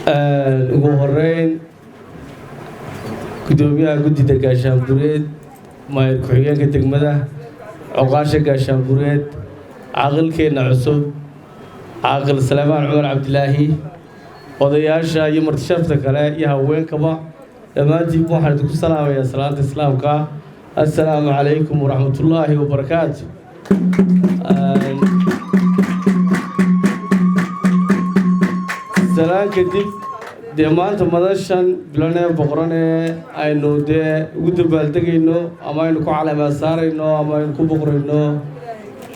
Ugu horeyn, guddoomiyaha guddida Gaashaanbureed, maayir ku-xigeenka degmada, cuqaasha Gaashaanbureed, caaqilkeenna cusub, Caaqil Salebaan Cumar Cabdilaahi, odayaasha iyo martisharafta kale iyo haweenkaba, dhammaantiinba waxaan idinku salaamayaa salaanta Islaamka: assalaamu calaykum waraxmatullaahi wabarakaatu. Salaan kadib, dee maanta madashan bilanee boqoran ee aynu dee ugu dabaaldegayno ama aynu ku caleemaad saarayno ama aynu ku boqorayno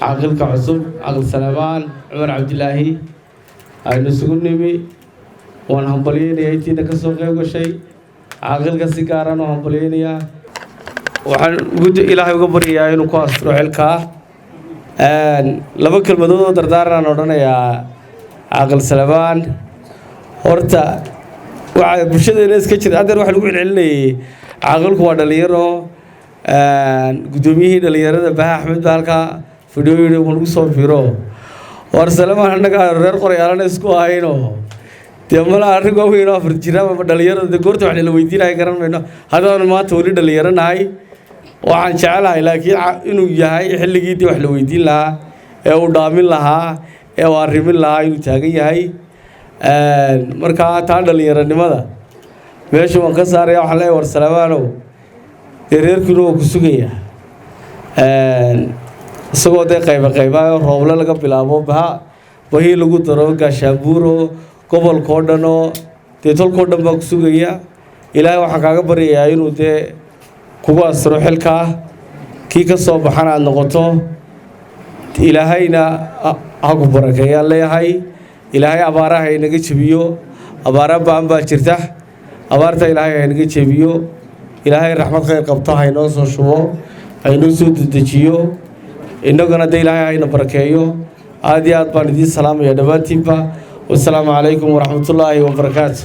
caaqilka cusub, Caaqil Salebaan Cumar Cabdilaahi, aynu isugu nimi, waan hambalyeynayaa intiina ka soo qayb gashay. Caaqilka si gaaraan u hambalyeynayaa. Waxaan Ilaahay uga baryayaa inuu ku asturo xilkaa. Laba kelmadood oo dardaaranaan odhanayaa Caaqil Salebaan. Horta waxaa bulshadeena iska jira haddeer waxa lagu celcelinayay caaqilku waa dhalinyaro. Guddoomiyihii dhalinyarada Baha Axmed baa halkaa fadhiyo, yidhi ma lagu soo firo. War Salebaan, annaga reer Qoryaalana isku ahayno, dee mala arrin waaweyn oo 4 jira ama dhalinyarada dee goorta wax la weydiinaya garan mayno. Haddaanu maanta weli dhalinyaro nahay, waxaan jecelahay laakiin inuu yahay xilligii dee wax la weydiin lahaa ee uu dhaamin lahaa ee uu arrimin lahaa inuu taagan yahay. Markaa taa dhalinyaronimada meesha waan ka saaraya. Waxaan leeyahay, war Salemaanow, dee reerkiinu waa ku sugaya, isagoo dee qayba qaybayo, Rooble laga bilaabo, Baha Bahii lagu daro, Gaashaanbuuro, gobolkao dhan oo dee tolkao dhan baa ku sugaya. Ilaahay waxaan kaaga baryayaa inuu dee kugu astiro xilkaa, kii ka soo baxana aada noqoto. Ilaahayna ha ku barakeeyaan leeyahay. Ilaahay abaaraha inaga jebiyo. Abaara ba'an baa jirta, abaarta Ilaahay ha inaga jebiyo. Ilaahay raxmad khayr qabto ha inoo soo shubo, ha inoo soo dedejiyo. Innaguna dee Ilaahay hayna barakeeyo. Aad iyo aad baan idiin salaamaya dhammaantiinba. Wasalaamu calaykum waraxmatullaahi wabarakaatu.